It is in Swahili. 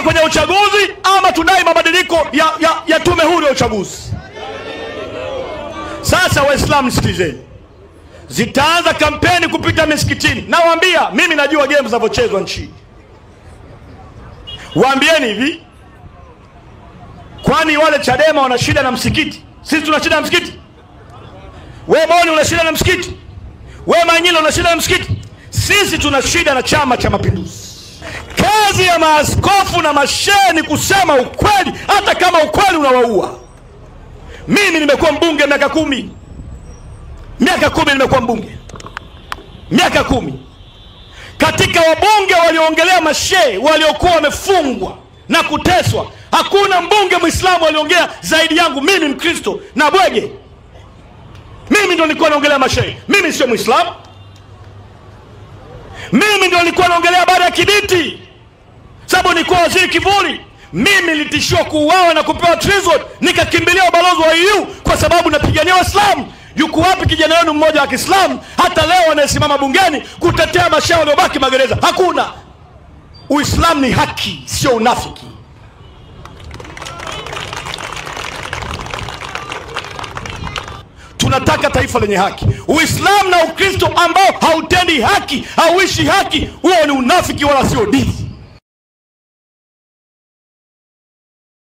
Tuende kwenye uchaguzi ama tudai mabadiliko ya tume huru ya uchaguzi? Sasa Waislamu sikilizeni. Zitaanza kampeni kupita misikitini. Nawaambia mimi najua game zinavyochezwa nchini. Waambieni hivi, kwani wale Chadema wana shida na msikiti? Sisi tuna shida na msikiti? Wewe Boni una shida na msikiti? Wewe Manyilo una shida na msikiti? Sisi tuna shida na Chama cha Mapinduzi. Kazi ya maaskofu na mashehe ni kusema ukweli, hata kama ukweli unawaua. Mimi nimekuwa mbunge miaka 10. Miaka 10 nimekuwa mbunge. Miaka 10. Katika wabunge walioongelea mashehe waliokuwa wamefungwa na kuteswa, hakuna mbunge Muislamu aliongea zaidi yangu mimi Mkristo na Bwege. Mimi ndo nilikuwa naongelea mashehe. Mimi sio Muislamu. Mimi ndio nilikuwa naongelea habari ya Kibiti, sababu nilikuwa waziri kivuli. Mimi nilitishiwa kuuawa na kupewa treason, nikakimbilia ubalozi wa EU kwa sababu napigania Waislamu. Yuko wapi kijana wenu mmoja wa Kiislamu hata leo anayesimama bungeni kutetea mashehe waliobaki magereza? Hakuna. Uislamu ni haki, sio unafiki. Tunataka taifa lenye haki. Uislamu na Ukristo ambao hautendi haki, hauishi haki, huo ni unafiki wala sio dini.